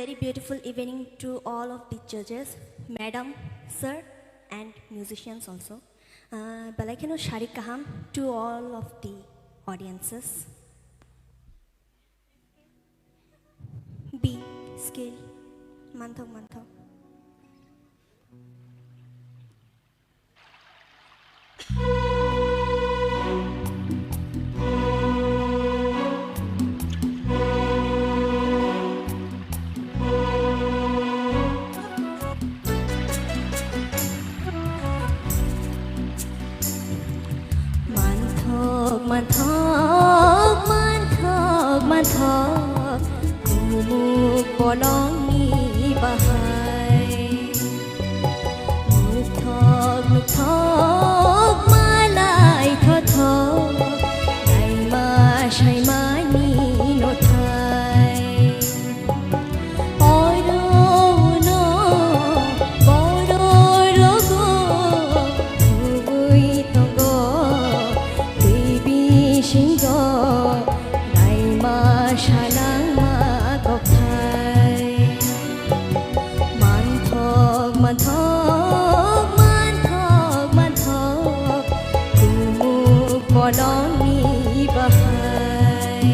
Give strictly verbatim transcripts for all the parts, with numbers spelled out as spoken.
Very beautiful evening to all of the judges, madam, sir, and musicians also. Uh, belai kheno sari kaham to all of the audiences. B scale, manthok, manthok. Manthok, manthok, manthok, manthok, kumuk bolongni bahai. Nukthok, nukthok, malai thothok, naima saimani nothai. Oro uno bororogo thubui tongo twi bisingo naima sanangma kokthai. Manthok, manthok, manthok, manthok, kumuk bolongni bahai.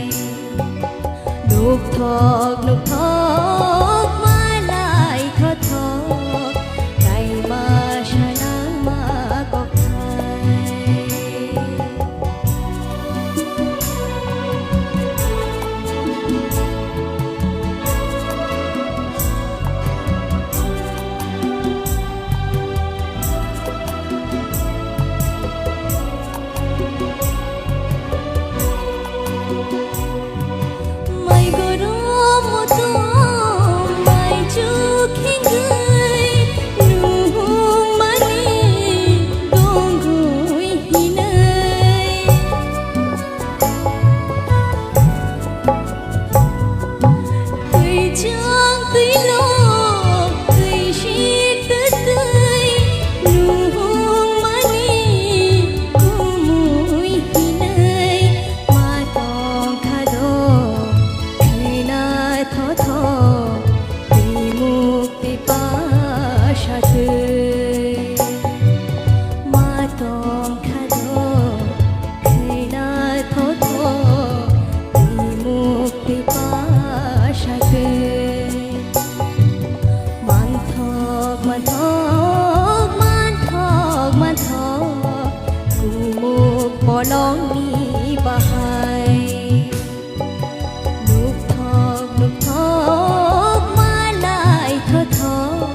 Nukthok, nukthok, malai thothok, naima sanangma kokthai. Mai goro motom mai chuk hingwi nung mani dongwi hinai. Twi chang twi lo twi sik twi twi nung mani kumui hinai. Ma tong kha do khwina thotho twi muk twi pa sa twi. Ma tong kha do khwina thotho twi muk twi pa sa twi. Manthok, manthok, manthok, manthok, kumuk bolongni bahai. Nukthok, nukthok, malai thothok,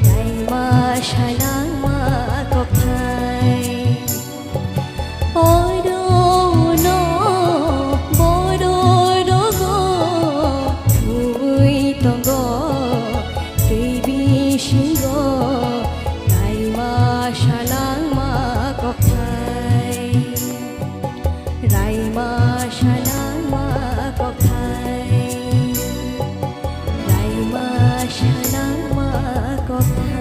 naima sanangma kokthai. Oro uno bororogo thubui tongo twi bisingo naima sanangma kokthai. Raima sanangma kokthai. Raima sanangma kokthai.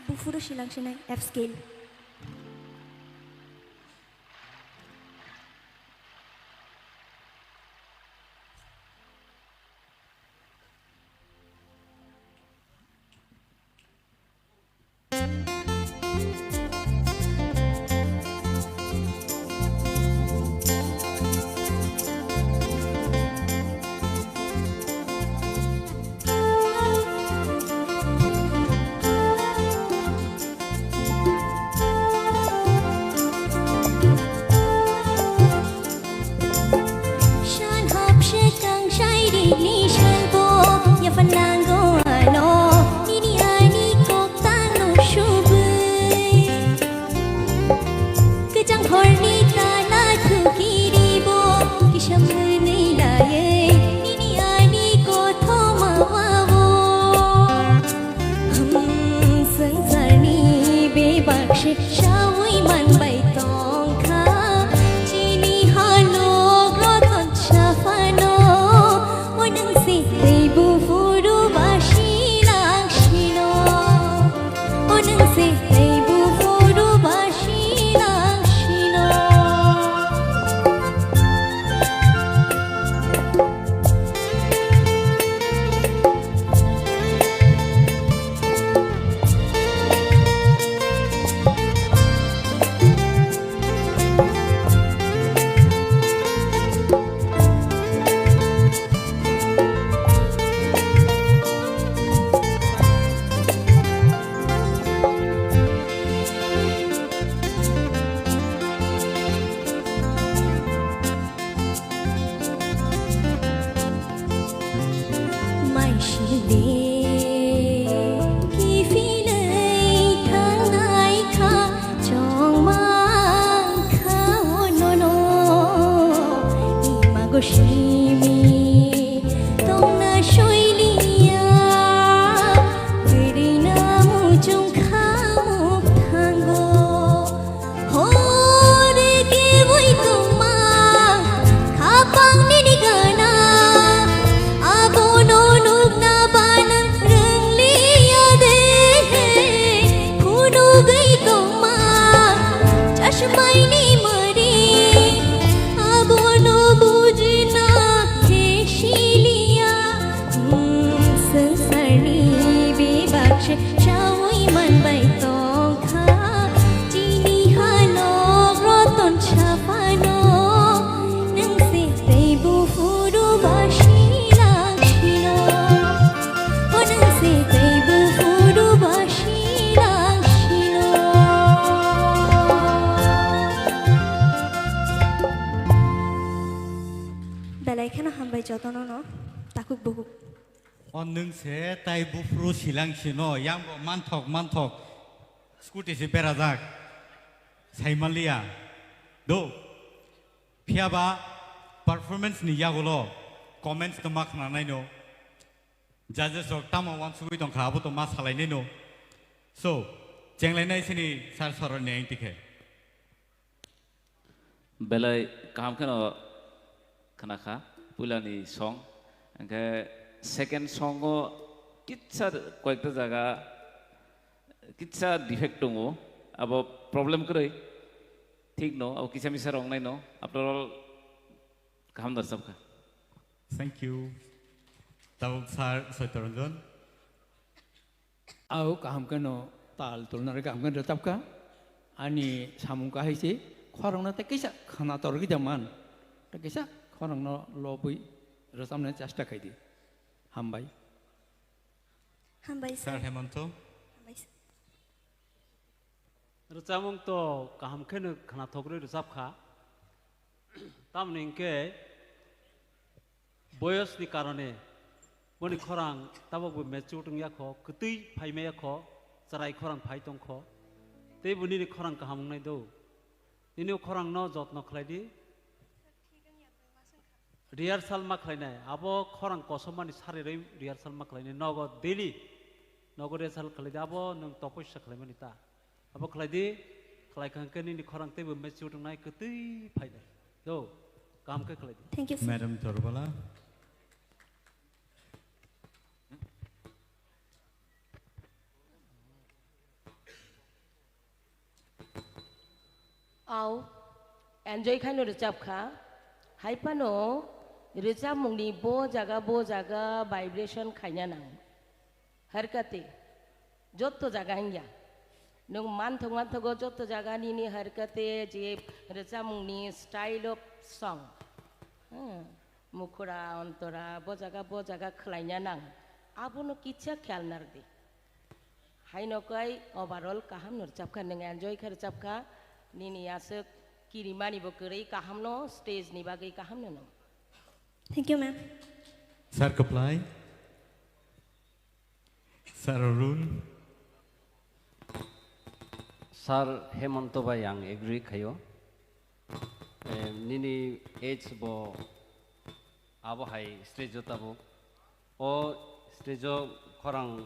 Buphuru silang sinai F scale. Simi tongna soiliya, birina muchung khamuk thango. Hore keboi tongma, khapang nini gana, abono nukna bana rwngliya de. Phunugwi tongma, chashmaini mari, abono bujina hesiliya. Hmm, swngcharni bebak se chaui manbai tongkha, chini halok roton saphano, nwng se tei buphuru basi langsino. O nwng se tei buphuru basi langsino. Belai kheno hambai jotono no, takhuk bukhuk. O nwng se tai buphuru silang sino, yang bo manthok manthok, scooty se berajak, saimanliya. Do, phiyaba performance ni yagulo comments no ma khna naino, judges rok tamo wansugwi tongkha, abo to ma salai naino. So, chenglainai sini sir soroni ang tikhe. Belai kaham kheno khna kha puilani song. Hwnkhe second song o kitsa koyekta jaga kitsa defect tongo. Abo problem kwrwi. Thik no, abo kisa misa rwng nai no. After all, kaham da rwchap kha. Thank you. Tabuk sir Soito Ranjan. Au kaham kheno tal tulnari kaham kheno rwchapkha. Ani samung kahai se khorangno tei kisa khwna torgwi da man. Tei kisa khorangno lobwi rwchapnani chesta khaidi. Hambai. Hambai, sir. Sir Hemanto. Hambai, sir. Rwchapmung to kaham kheno khwnathok rwi rwchapkha. Tamoni hinkhe boyosni karone boni khorang tabukbo mature wngya kho, kwtwi phaimaya kho, chwrai khorang phai tong kho. Tei bo nini khorang kaham wngnai do. Nini o khorangno jotno khlai di. Rehearsal ma khlainai, abo khorang kosom mani sari rwi rehearsal ma khlainai, nogo daily, nogo rehearsal khlai di, abo nwng topoisa khlaimani ta. Abo khlai di, khlai kha hwnkhe nini khorang teibo mature wngnai, kwtwi phainai. Do, kaham khe khlai di. Thank you, sir. Madam Torbala. Au, enjoy khaino rwchap kha. Hai phano rwchapmungni bo jaga, bo jaga vibration khaina nang. Harkati, jotto jaga wngya. Nwng manthok, manthogo jotto jaga nini harkati je rwchapmungni style of song. Hmm, mukhura, ontora, bo jaga, bo jaga khlaina nang. Abono kitsa khayal narwdi. Haino kai overall kaham no rwchapkha, nwng enjoy khe rwchapkha, nini aswk kirimani bo kwrwi kahamno, stage ni bagwi kahamno nwng. Thank you, ma'am. Sir Kaplai, Sir Arun. Sir Hemanto bai ang agree khaio. Eh, nini age bo abo hai stage o tabuk. O stage o khorang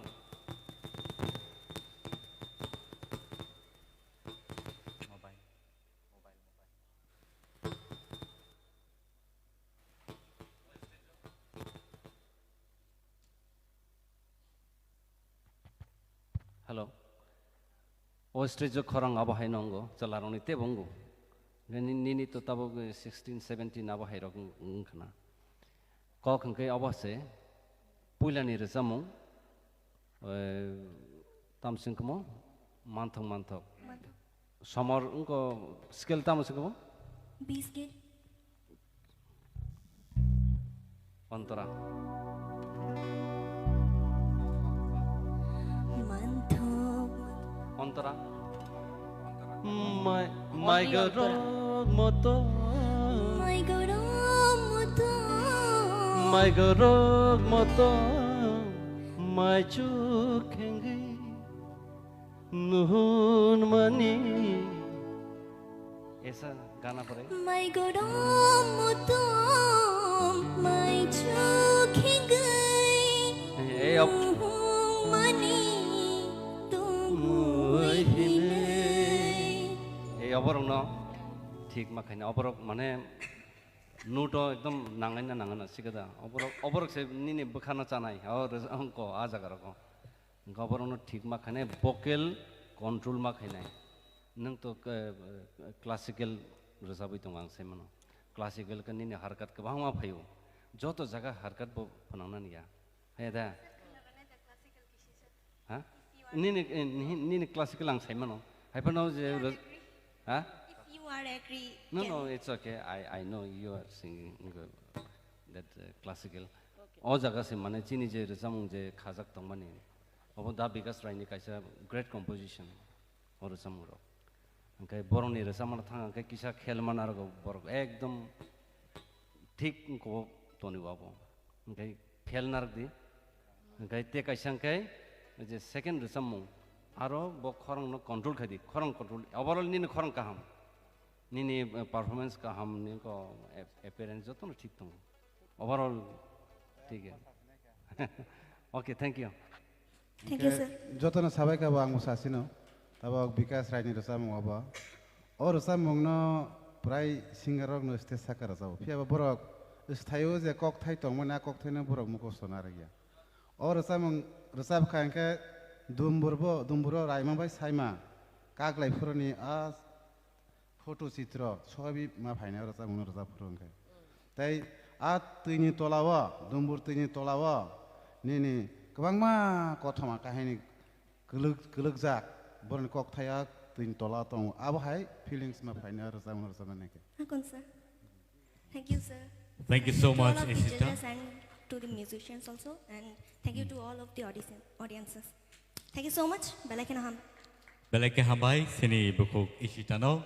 Hello. O stage o khorang abo hai nongo, chwlarokni teibo wngo. Nini, nini to tabuk sixteen, seventeen abo hai rok wng-, wngkha na. Kok hwnkhe abo se puilani rwchapmung, eh, tamswng kamo manthok manthok. Manthok. Somor wngkha scale tamo se kamo? B scale. Ontora. Manthok. Ontora. Mai, mai gorok moto. Mai gorok moto. Mai gorok moto. Mai chuk khengwi nuhun mani. Esa gana pore. Mai gorok moto. Ei, op- Ei, oborokno thik ma khaina, oborok mane note o ekdom nangaina nangana sikada. Oborok, oborok se nini bwkhano chanai, o rwjak ko, a jaga rogo. Hwnkhe oborokno thik ma khainai, vocal control ma khainai. Nwng to, eh, classical rwchabwi tongo ang sai mano. Classical khe nini harkat kwbangma phaio. Joto jaga harkat bo phwnangnani ya. Hai da? Ha? Nini, eh, nini, nini classical ang sai mano. Hai phano je rw-, ha? If you are agree, no, can no, it's okay. I, I know you are singing good. That, uh, classical. Okay. O jaga se mane chini je rwchapmung je khajak tongmani. Obo Da Bikas Rai ni kaisa great composition. O rwchapmung rok. Hwnkhe borokni rwchapmano thang hwnkhe kisa khel mana rok borok ekdom thik wngkho toni abo. Hwnkhe khel narwk di. Hwnkhe te kaisa hwnkhe je second rwchapmung aro bo khorang no control khai di. Khorang control. Overall nini khorang kaham. Nini, eh, performance kaham, nini ko ap-, appearance jotono thik tongo. Overall, thik ya. Okay, thank you. Thank you, sir. Jotono sabai kabo ang bwsa sino. Tabok Bikas Rai ni rwchapmung obo. O rwchapmung no prai singer rok no stage saka rwchabo. Phiya bo borok sthaio je kokthai tongmani a kokthai no borok mukhusto narwkya. O rwchapmung rwchap kha hwnkhe Dumbur bo, Dumbur o Raima bai Saima kaklai phuruni a photo chitro soibi ma phainai o rwchapmung no rwchap phuru hwnkhe. Tei a twini tola o, Dumbur twini tola o nini kwbangma kothoma kahini kwlwk-, kwlwkjak borokni kokthai a twini tola o tongo. Abo hai feelings ma phainai o rwchapmung no rwchapnai hwnkhe. Hakon sir. Thank you, sir. Thank you so much, Ishita. To all of the judges and to the musicians also, and thank you to all of the audition-, audiences. Thank you so much. Belai kheno ham. Belai khe hambai, sini bukhuk Ishita no.